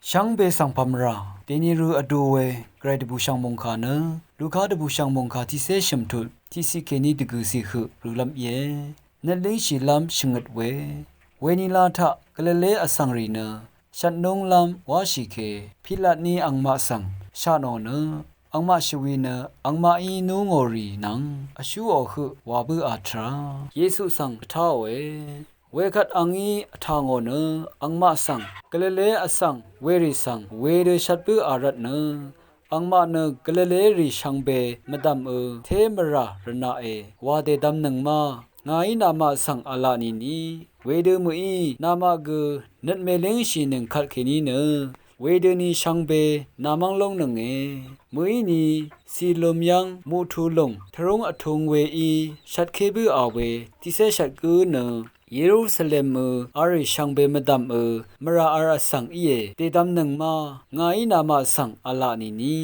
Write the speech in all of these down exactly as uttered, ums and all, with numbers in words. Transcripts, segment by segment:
Shvngbe svng pvmvrà dèni rø vdu we gvray dvbùshv̀ng mòngkà nø Luka dvbùshv̀ng mòngkà tiqcé shø̀mtut tiqciq kèní dvgø̀ciq høq rølv́m íe. Nøt língshìlv́m shvngøt we, weni la taq Galile vsvngrì nø shvtnúnglv́m wáshì ke Pilatní angmaq svng shatnò nø angmaq shvwi nø angmaqí nú ngò rì nvng vshúò høq wa bǿà tvrà Yesu svng vtáòe. Wekvt a ngí vtà ngò nø angmaq svng Galile vsvng werì svng wedø shvt bǿà rvtnø angmaq nø Galilerì shvngbe mvdv̀mø té mvrà rvnaqe wa dèdvmnøng ma, ngàí namaq svng v̄la nìni, wedø mø̀í namaq gø nøt mèlíngshìnøng kvtkèní nø wedøni shvngbe namv́ng lóngnønge. Mø̀íni cìløm yv́ng muqtu lùng tvrúng vtung weí shvtké bǿà we tiqcé shvt gǿ nø Yerusalemø arì shvngbe mvdv̀mø mvrà v̄l vsvng íe dèdvmnøng ma, ngàí namaq svng v̄la nìni,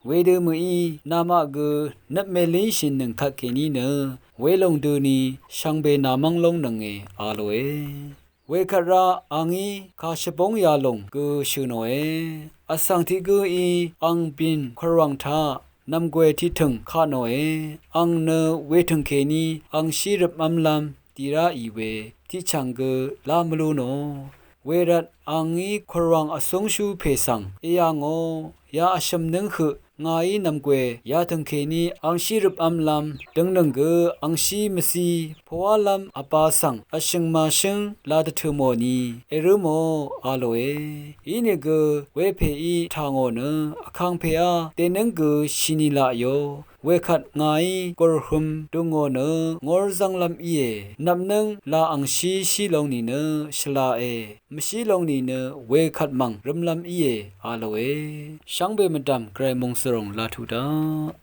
wedø mø̀í namaq gø nøt mèlíngshìnøng kvtkèní nø welòng døni shvngbe namv́ng lóngnønge a lòe. Wekvt rá a ngí kàshvbóng yalòng gø shø̀ nòe. Vsvng tiq gǿí ang bìn kvrwàng taq nv̀mgwè tiqtø̀ng kaq nòe. Ang nø wetø̀ng kèní angshí røpmv́mlv́m dì ráì we tiqchv̀ng gø lá mvlú nò. Wervt a ngí kvrwàng vsúngshú pè svng èyà ngò, ya vshø̀m nǿng høq ngàí nv̀mgwè yatø̀ng kèní angshí røpmv́mlv́m døngnøng gø angshí mvcí pvwálv́m vba svng vshø̀ng màshǿng la dvtø̀ mò ni èrǿ mò a lòe. Inìgø wepèí tà ngò nø vkangpèá dènǿng gø shìnì laqyo. Wekvt ngàí gùrhøm dø ngò nø ngór zv́nglv́m íe. Nvpnǿng la angshí shí long nìnø shvlae, mvshí long nìnø wekvt mv̀ng rǿmlv́m íe a lòe. Shvngbe mvdv̀m gvray mòngsvròng latuq daq.